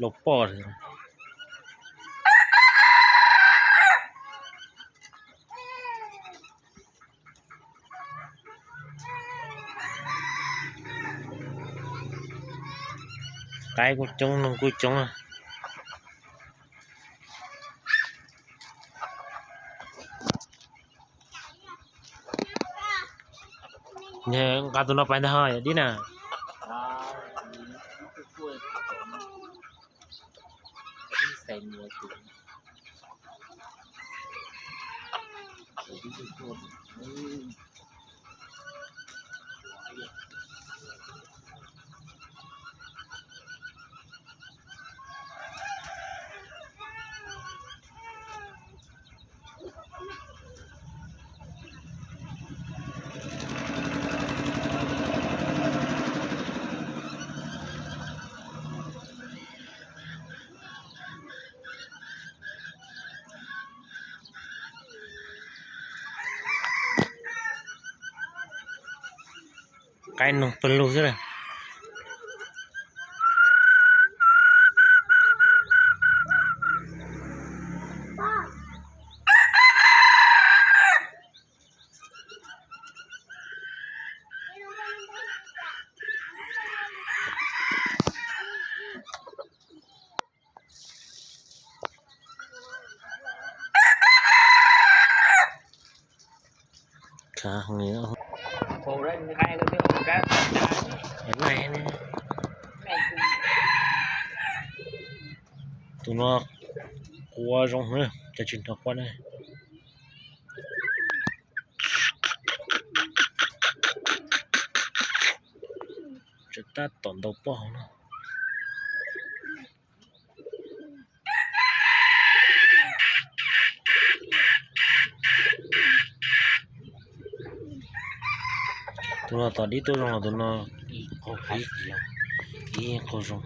Rau poj. Qaib kuj coob, noog kuj coob. Nqa tus no pais ntag ho yog dib na. Qaib noog pawg lug xwb na. Tus no qua zoo, cas tsis nrog qua ne. Tseem tab tom ntaus poj hauv no. Tus no tom dib tuaj zoo los tus no ib qaug zoo.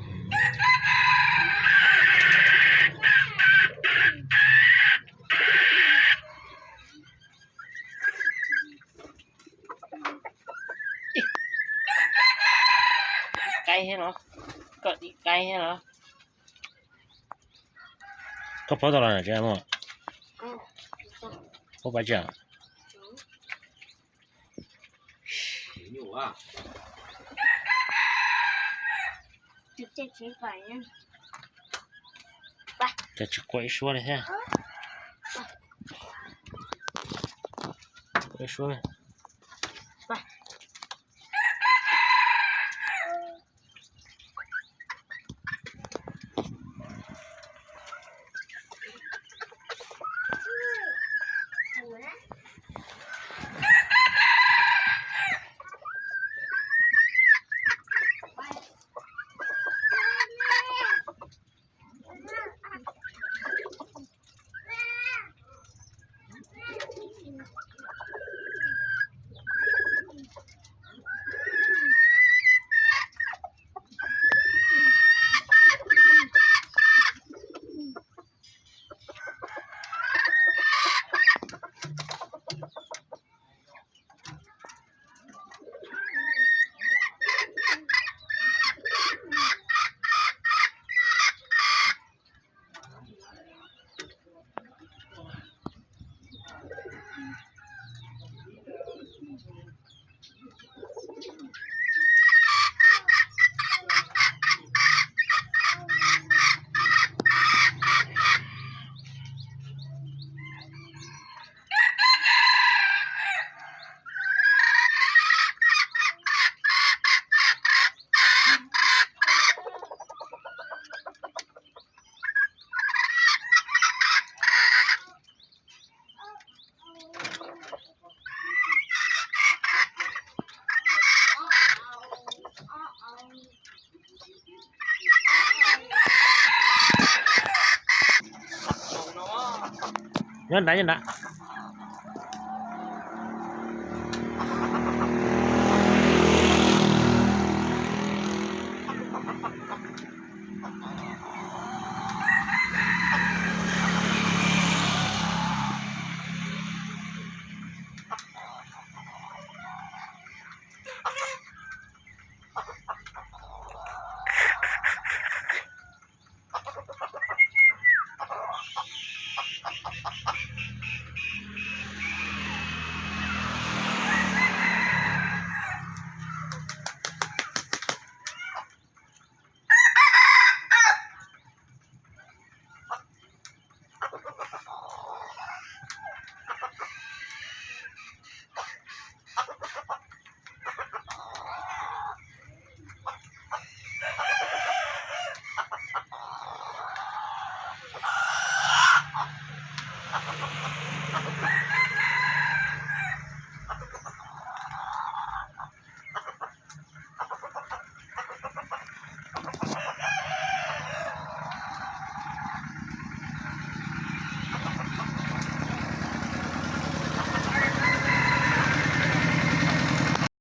Qaib thiab los? Koj dim qaib thiab los? Koj paub tau los na tsev mus? Paub pab tsev. Cas tsis qua ib suab li thiab? Qua ib suab. Nyob nrad, nyob nrad.